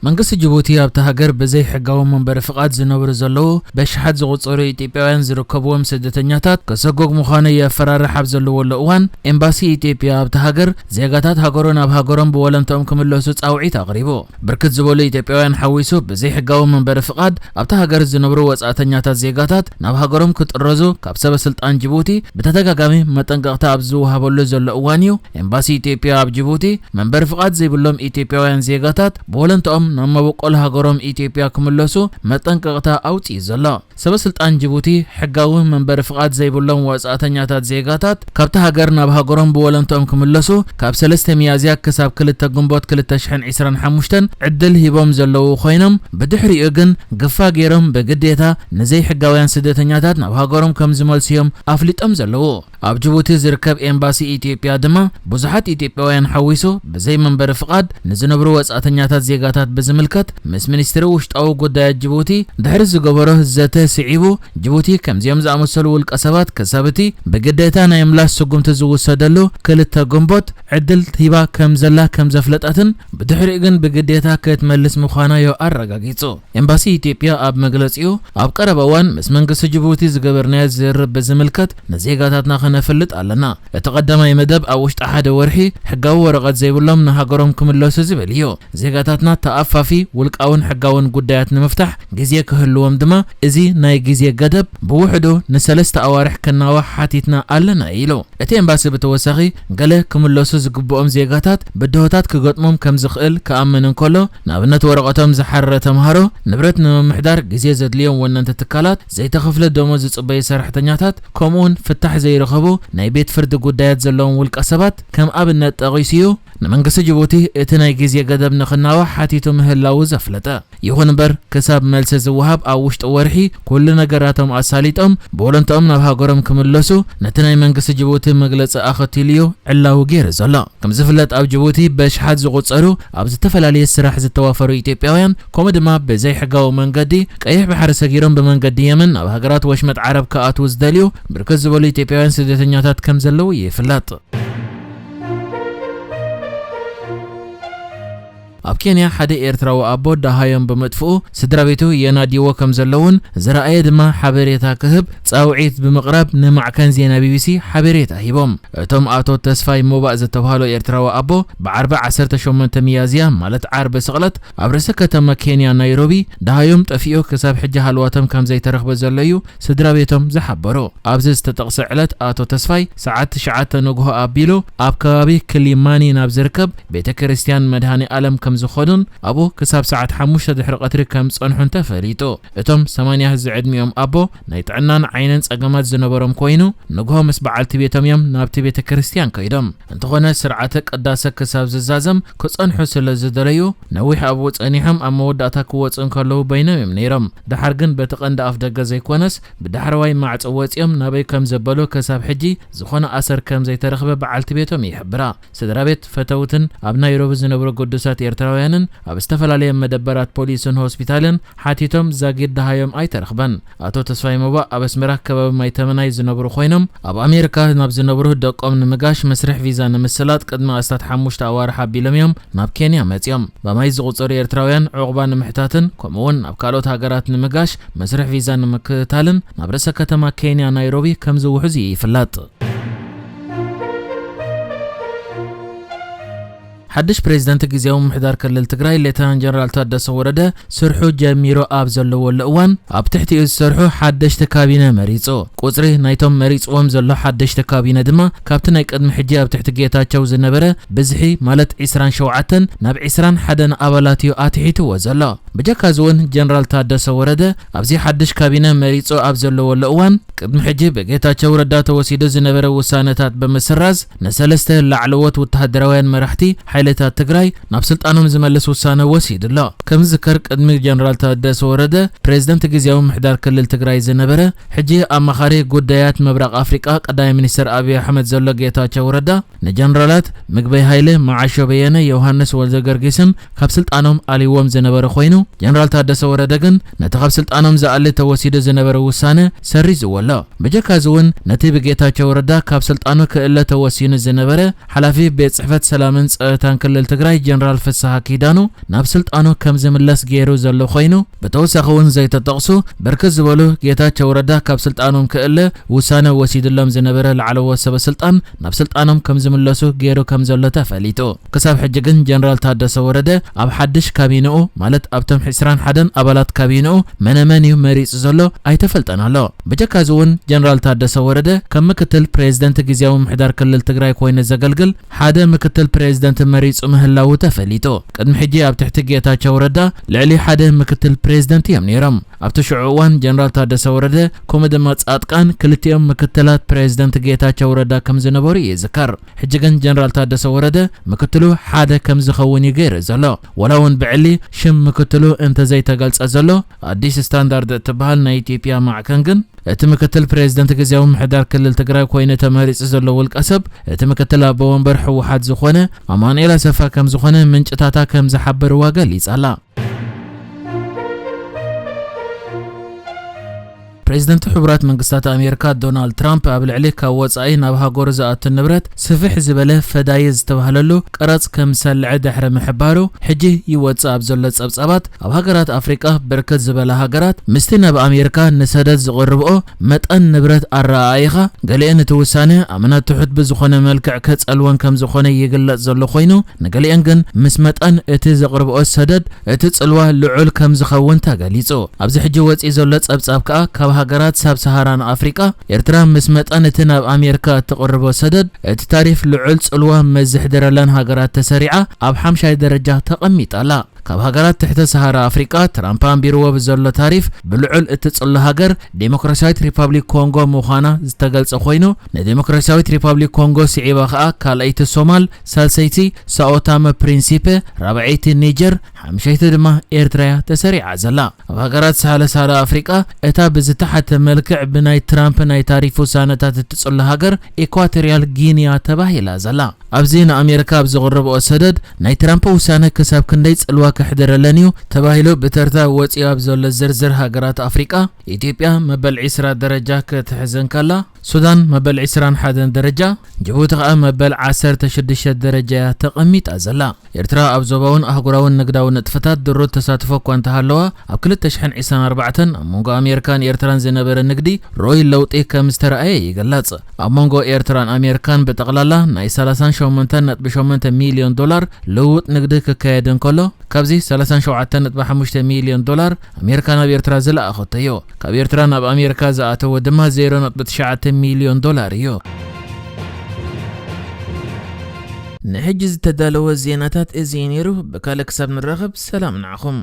መንግስቲ ጅቡቲ ኣብታ ሃገር ብዘይ ሕጋዊ መንበሪ ፍቓድ ዝነብሩ ዘለዉ በሽሓት ዝቑጸሩ ኢትዮጵያውያን ዝርከብዎም ስደተኛታት ከሰጎግ ምዃኑ የፈራርሕ ኣብ ዘለወሉ እዋን፣ ኤምባሲ ኢትዮጵያ ኣብታ ሃገር ዜጋታት ሃገሩ ናብ ሃገሮም ብወለንትኦም ክምለሱ ጻውዒት ኣቕሪቡ። ብርክት ዝበሉ ኢትዮጵያውያን ሓዊሱ ብዘይ ሕጋዊ መንበሪ ፍቓድ ኣብታ ሃገር ዝነብሩ ወጻእተኛታት ዜጋታት ናብ ሃገሮም ክጥረዙ ካብ ሰበ ስልጣን ጅቡቲ ብተደጋጋሚ መጠንቀቕታ ኣብ ዝወሃበሉ ዘሎ እዋን እዩ፣ ኤምባሲ ኢትዮጵያ ኣብ ጅቡቲ መንበሪ ፍቓድ ዘይብሎም ኢትዮጵያውያን ዜጋታት ብወለንትኦም ናብ መበቆል ሃገሮም ኢትዮጵያ ክምለሱ መጠንቀቕታ ኣውጺኡ ዘሎ። ሰበ ስልጣን ጅቡቲ፣ ሕጋዊ መንበሪ ፍቓድ ዘይብሎም ወጻእተኛታት ዜጋታት ካብቲ ሃገር ናብ ሃገሮም ብወለንትኦም ክምለሱ ካብ ሰለስተ ሚያዝያ ክሳብ ክልተ ግንቦት ክልተ ሽሕን ዕስራን ሓሙሽተን ዕድል ሂቦም ዘለዉ ኮይኖም፣ ብድሕሪኡ ግን ግፋ ገይሮም ብግዴታ ንዘይ ሕጋውያን ስደተኛታት ናብ ሃገሮም ከም ዝመልሱ እዮም ኣፍሊጦም ዘለዉ። ኣብ ጅቡቲ ዝርከብ ኤምባሲ ኢትዮጵያ ድማ ብዙሓት ኢትዮጵያውያን ሓዊሱ ብዘይ መንበሪ ፍቓድ ንዝነብሩ ወጻእተኛታት ዜጋታት ብዝምልከት ምስ ሚኒስትሪ ውሽጣዊ ጉዳያት ጅቡቲ ድሕሪ ዝገበሮ ዘተ ስዒቡ፣ ጅቡቲ ከምዚኦም ዝኣመሰሉ ውልቀ ሰባት ክሳብ እቲ ብግዴታ ናይ ምላስ ስጉምቲ ዝውሰደሉ ክልተ ግንቦት ዕድል ሂባ ከም ዘላ ከም ዘፍለጠትን ብድሕሪኡ ግን ብግዴታ ክትመልስ ምዃና እዩ ኣረጋጊጹ። ኤምባሲ ኢትዮጵያ ኣብ መግለጺኡ፣ ኣብ ቀረባ እዋን ምስ መንግስቲ ጅቡቲ ዝገበርናዮ ዝርርብ ብዝምልከት ንዜጋታትና ከነፍልጥ ኣለና። እቲ ቀዳማይ መደብ ኣብ ውሽጢ ሓደ ወርሒ ሕጋዊ ወረቐት ዘይብሎም ንሃገሮም ክምለሱ ዝብል እዩ። ዜጋታትና ተኣፋፊ ውልቃውን ሕጋውን ጉዳያት ንምፍታሕ ግዜ ክህልዎም ድማ እዚ ናይ ግዜ ገደብ ብውሕዱ ንሰለስተ ኣዋርሕ ከናውሕ ሓቲትና ኣለና ኢሉ። እቲ ኤምባሲ ብተወሳኺ ገለ ክምለሱ ዝግብኦም ዜጋታት ብድሆታት ክገጥሞም ከም ዝኽእል ክኣምን እንከሎ፣ ንኣብነት ወረቐቶም ዝሓረረ ተምሃሮ፣ ንብረት ንምምሕዳር ግዜ ዘድልዮም ወነንቲ ትካላት፣ ዘይተኸፍለ ደሞዝ ዝጽበዩ ሰራሕተኛታት፣ ከምኡውን ፍታሕ ዘይረኸቡ ናይ ቤት ፍርዲ ጉዳያት ዘለዎም ውልቀ ሰባት ከም ኣብነት ጠቒሱ እዩ። ንመንግስቲ ጅቡቲ እቲ ናይ ግዜ ገደብ ንኽናዋሕ ሓቲቱ ምህላዉ ዘፍለጠ። ይኹን እምበር፣ ክሳብ መልሲ ዝወሃብ ኣብ ውሽጢ ወርሒ ኩሉ ነገራቶም ኣሳሊጦም ብወለንትኦም ናብ ሃገሮም ክምለሱ ነቲ ናይ መንግስቲ ጅቡቲ መግለጺ ኣኸቲሉ እዩ ዕላዊ ገይሩ ዘሎ። ከም ዝፍለጥ፣ ኣብ ጅቡቲ በሽሓት ዝቑጸሩ ኣብ ዝተፈላለየ ስራሕ ዝተዋፈሩ ኢትዮጵያውያን፣ ከምኡ ድማ ብዘይሕጋዊ መንገዲ ቀይሕ ባሕሪ ሰጊሮም ብመንገዲ የመን ናብ ሃገራት ወሽመጥ ዓረብ ክኣትዉ ዝደልዩ ብርክት ዝበሉ ኢትዮጵያውያን ስደተኛታት ከም ዘለዉ ይፍለጥ። ኣብ ኬንያ ሓደ ኤርትራዊ ኣቦ ደሃዮም ብምጥፍኡ ስድራ ቤቱ የናድይዎ ከም ዘለውን ዝረኣየ ድማ ሓበሬታ ክህብ ጻውዒት ብምቕራብ ንማዕከን ዜና ቢቢሲ ሓበሬታ ሂቦም። እቶም ኣቶ ተስፋይ ሞባእ ዝተባህሉ ኤርትራዊ ኣቦ ብዓርቢ ዓሰርተ ሸሞንተ ሚያዝያ ማለት ዓርቢ ስቕለት ኣብ ርእሰ ከተማ ኬንያ ናይሮቢ ደሃዮም ጠፊኡ ክሳብ ሕጂ ሃልዋቶም ከም ዘይተረኽበ ዘሎ እዩ ስድራ ቤቶም ዝሓበሩ። ኣብዚ ዝተጠቕሰ ዕለት ኣቶ ተስፋይ ሰዓት ትሽዓተ ንግሆ ኣቢሉ ኣብ ከባቢ ክሊማኒ ናብ ዝርከብ ቤተ ክርስቲያን መድሃኔ ኣለም ከም ዝኾኑን ኣብኡ ክሳብ ሰዓት ሓሙሽተ ድሕሪ ቀትሪ ከም ዝጸንሑን ተፈሊጡ። እቶም ሰማንያ ዝዕድሚኦም ኣቦ ናይ ጥዕናን ዓይንን ጸገማት ዝነበሮም ኮይኑ ንግሆ ምስ በዓልቲ ቤቶም እዮም ናብቲ ቤተ ክርስቲያን ከይዶም። እንተኾነ ስርዓተ ቅዳሰ ክሳብ ዝዛዘም ክጸንሑ ስለ ዝደለዩ ነዊሕ ኣብኡ ጸኒሖም ኣብ መወዳእታ ክወጹ እንከለዉ በይኖም እዮም ነይሮም። ደሓር ግን በቲ ቀንዲ ኣፍ ደገ ዘይኮነስ ብዳሕረዋይ ማዕጾ ወጺኦም ናበይ ከም ዘበሉ ክሳብ ሕጂ ዝኾነ ኣሰር ከም ዘይተረኽበ በዓልቲ ቤቶም ይሕብራ። ስድራ ቤት፣ ፈተውትን ኣብ ናይሮቢ ዝነብሩ ግዱሳት ኤርትራውያንን ኣብ ዝተፈላለየ መደበራት ፖሊስን ሆስፒታልን ሓቲቶም ዛጊድ ደሃዮም ኣይተረኽበን። ኣቶ ተስፋይ ሞባእ ኣብ ኣስመራ ከባቢ ማይተመናይ ዝነብሩ ኮይኖም ኣብ ኣሜሪካ ናብ ዝነብሩ ደቆም ንምጋሽ መስርሕ ቪዛ ንምስላጥ ቅድሚ ኣስታት ሓሙሽተ ኣዋርሕ ኣቢሎም እዮም ናብ ኬንያ መጺኦም። ብማይ ዝቑጸሩ ኤርትራውያን ዕቑባ ንምሕታትን ከምኡውን ናብ ካልኦት ሃገራት ንምጋሽ መስርሕ ቪዛ ንምክትታልን ናብ ርእሰ ከተማ ኬንያ ናይሮቢ ከም ዝውሕዙ ይፍለጥ። ሓድሽ ፕሬዚደንት ግዜያዊ ምምሕዳር ክልል ትግራይ ሌተናንት ጀነራል ታደሰ ወረደ ስርሑ ጀሚሩ ኣብ ዘለወሉ እዋን ኣብ ትሕቲኡ ዝሰርሑ ሓደሽቲ ካቢነ መሪጹ። ቁጽሪ ናይቶም መሪጽዎም ዘሎ ሓደሽቲ ካቢነ ድማ ካብቲ ናይ ቅድሚ ሕጂ ኣብ ትሕቲ ጌታቸው ዝነበረ ብዝሒ ማለት ዕስራን ሸውዓተን ናብ ዕስራን ሓደን ኣባላት እዩ ኣትሒትዎ ዘሎ። ብጀካ እዚ እውን ጀነራል ታደሰ ወረደ ኣብዚ ሓድሽ ካቢነ መሪጹ ኣብ ዘለወሉ እዋን ቅድሚ ሕጂ ብጌታቸው ረዳ ተወሲዱ ዝነበረ ውሳነታት ብምስራዝ ንሰለስተ ላዕለዎት ወተሃደራውያን መራሕቲ ሓይልታት ትግራይ ናብ ስልጣኖም ዝመልስ ውሳነ ወሲዱ ኣሎ። ከም ዝዝከር ቅድሚ ጀነራል ታደሰ ወረደ ፕሬዚደንት ግዜያዊ ምምሕዳር ክልል ትግራይ ዝነበረ ሕጂ ኣማኻሪ ጉዳያት ምብራቕ ኣፍሪቃ ቀዳማይ ሚኒስትር ኣብይ ኣሕመድ ዘሎ ጌታቸው ረዳ ንጀነራላት ምግበይ ሃይለ፣ መዓሾ በየነ፣ ዮሃንስ ወልደገርጊስን ካብ ስልጣኖም ኣልይዎም ዝነበረ ኮይኑ ጀነራል ታደሰ ወረደ ግን ነቲ ካብ ስልጣኖም ዝኣሊ ተወሲዱ ዝነበረ ውሳነ ሰሪዝዎ ኣሎ። ብጀካ እዚ እውን ነቲ ብጌታቸው ረዳ ካብ ስልጣኑ ክእለ ተወሲኑ ዝነበረ ሓላፊ ቤት ጽሕፈት ሰላምን ጸጥታን ክልል ትግራይ ጀነራል ፍስሃ ኪዳኑ ናብ ስልጣኑ ከም ዝምለስ ገይሩ ዘሎ ኮይኑ፣ ብተወሳኺ እውን ዘይተጠቕሱ ብርክት ዝበሉ ጌታቸው ረዳ ካብ ስልጣኖም ክእለ ውሳነ ወሲድሎም ዝነበረ ላዕለዎት ሰበ ስልጣን ናብ ስልጣኖም ከም ዝምለሱ ገይሩ ከም ዘሎ ተፈሊጡ። ክሳብ ሕጂ ግን ጀነራል ታደሰ ወረደ ኣብ ሓድሽ ካቢንኡ፣ ማለት ኣብቶም ዕስራን ሓደን ኣባላት ካቢንኡ መነመን እዩ መሪጹ ዘሎ ኣይተፈልጠን ኣሎ። ብጀካ እዚ እውን ጀነራል ታደሰ ወረደ ከም ምክትል ፕሬዝደንት ግዝያዊ ምምሕዳር ክልል ትግራይ ኮይኑ ዘገልግል ሓደ ምክትል ፕሬዝደንት መሪጹ ምህላዉ ተፈሊጡ። ቅድሚ ሕጂ ኣብ ትሕቲ ጌታቸው ረዳ ልዕሊ ሓደ ምክትል ፕሬዝደንት እዮም ነይሮም። ኣብቲ ሽዑ እዋን ጀነራል ታደሰ ወረደ ከምኡ ድማ ጻድቃን ክልቲኦም ምክትላት ፕሬዝደንት ጌታቸው ረዳ ከም ዝነበሩ ይዝከር። ሕጂ ግን ጀነራል ታደሰ ወረደ ምክትሉ ሓደ ከም ዝኸውን እዩ ገይሩ ዘሎ። ወላ እውን ብዕሊ ሽም ምክትሉ እንተዘይተገልጸ ዘሎ፣ ኣዲስ ስታንዳርድ እትበሃል ናይ ኢትዮጵያ ማዕከን ግን እቲ ምክትል ፕሬዝደንት ግዝያዊ ምምሕዳር ክልል ትግራይ ኮይኑ ተመሪጹ ዘሎ ውልቀ ሰብ እቲ ምክትል ኣቦ ወንበር ህወሓት ዝኾነ ኣማኑኤል ኣሰፋ ከም ዝኾነ ምንጭታታ ከም ዝሓበርዋ ገሊጻ ኣላ። ፕሬዝደንት ሕቡራት መንግስታት ኣሜሪካ ዶናልድ ትራምፕ ኣብ ልዕሊ ካብ ወጻኢ ናብ ሃገሩ ዝኣቱ ንብረት ስፍሕ ዝበለ ፈዳይእ ዝተባህለሉ ቀረጽ ከም ዝሰልዐ ድሕሪ ምሕባሩ፣ ሕጂ ይወጽእ ኣብ ዘሎ ጸብጻባት ኣብ ሃገራት ኣፍሪቃ ብርክት ዝበላ ሃገራት ምስቲ ናብ ኣሜሪካ ንሰደድ ዝቕርብኦ መጠን ንብረት ኣረኣኢኻ፣ ገሊአን እቲ ውሳነ ኣመና ትሑት ብዝኾነ መልክዕ ከጸልወን ከም ዝኾነ ይግለጽ ዘሎ ኮይኑ፣ ንገሊአን ግን ምስ መጠን እቲ ዘቕርብኦ ሰደድ እቲ ጽልዋ ልዑል ከም ዝኸውን ተገሊጹ። ኣብዚ ሕጂ ወጺኡ ዘሎ ጸብጻብ ከኣ ካብ ሃገራት ሳብ ሰሃራን ኣፍሪቃ ኤርትራ ምስ መጠን እቲ ናብ ኣሜሪካ እትቕርቦ ሰደድ እቲ ታሪፍ ልዑል ጽልዋ ምስ ዝሕደረለን ሃገራት ተሰሪዓ ኣብ ሓምሻይ ደረጃ ተቐሚጣ ኣላ። ካብ ሃገራት ትሕተ ሰሃራ ኣፍሪቃ ትራምፕ ኣንቢርዎ ብዘሎ ታሪፍ ብልዑል እትጽሎ ሃገር ዴሞክራሲያዊት ሪፓብሊክ ኮንጎ ምዃና ዝተገልጸ ኮይኑ፣ ንዴሞክራሲያዊት ሪፓብሊክ ኮንጎ ስዒባ ከኣ ካልኣይቲ ሶማል፣ ሳልሰይቲ ሳኦታመ ፕሪንሲፔ፣ ራብዐይቲ ኒጀር፣ ሓምሸይቲ ድማ ኤርትራ እያ ተሰሪዓ ዘላ። ኣብ ሃገራት ሳህለ ሳህራ ኣፍሪቃ እታ ብዝተሓተ መልክዕ ብናይ ትራምፕ ናይ ታሪፍ ውሳነታት እትጽሎ ሃገር ኢኳቶሪያል ጊኒያ ተባሂላ ዘላ። ኣብዚ ንኣሜሪካ ኣብ ዝቕርብኦ ሰደድ ናይ ትራምፕ ውሳነ ክሳብ ክንደይ ጽልዋ ከሕድረለን እዩ ተባሂሉ ብተርታ ወጺኡ ኣብ ዘሎ ዝርዝር ሃገራት ኣፍሪቃ፣ ኢትዮጵያ መበል ዒስራ ደረጃ ክትሕዝ እንከላ፣ ሱዳን መበል ዒስራን ሓደን ደረጃ፣ ጅቡቲ ከኣ መበል ዓሰርተ ሽዱሽተ ደረጃ እያ ተቐሚጣ ዘላ። ኤርትራ ኣብ ዞባውን ኣህጉራውን ንግዳዊ ንጥፈታት ድሩት ተሳትፎ እኳ እንተሃለዋ፣ ኣብ ክልተ ሽሕን ዕስራን ኣርባዕተን ኣብ መንጎ ኣሜሪካን ኤርትራን ዝነበረ ንግዲ ርኡይ ለውጢ ከም ዝተረኣየ ይግለጽ። ኣብ መንጎ ኤርትራን ኣሜሪካን ብጠቕላላ ናይ ሰላሳን ሸሞንተን ነጥቢ ሸሞንተ ሚልዮን ዶላር ልውውጥ ንግዲ ክካየድ እንከሎ፣ ካብዚ ሰላሳን ሸውዓተን ነጥቢ ሓሙሽተ ሚልዮን ዶላር ኣሜሪካ ናብ ኤርትራ ዝለኣኸቶ እዩ። ካብ ኤርትራ ናብ ኣሜሪካ ዝኣተወ ድማ ዜሮ ነጥቢ ትሽዓተ ሚልዮን ዶላር እዩ። ንሕጂ ዝተዳለወ ዜናታት እዚ እዩ ነይሩ። ብካልእ ክሳብ ንራኸብ ሰላም ንዓኹም።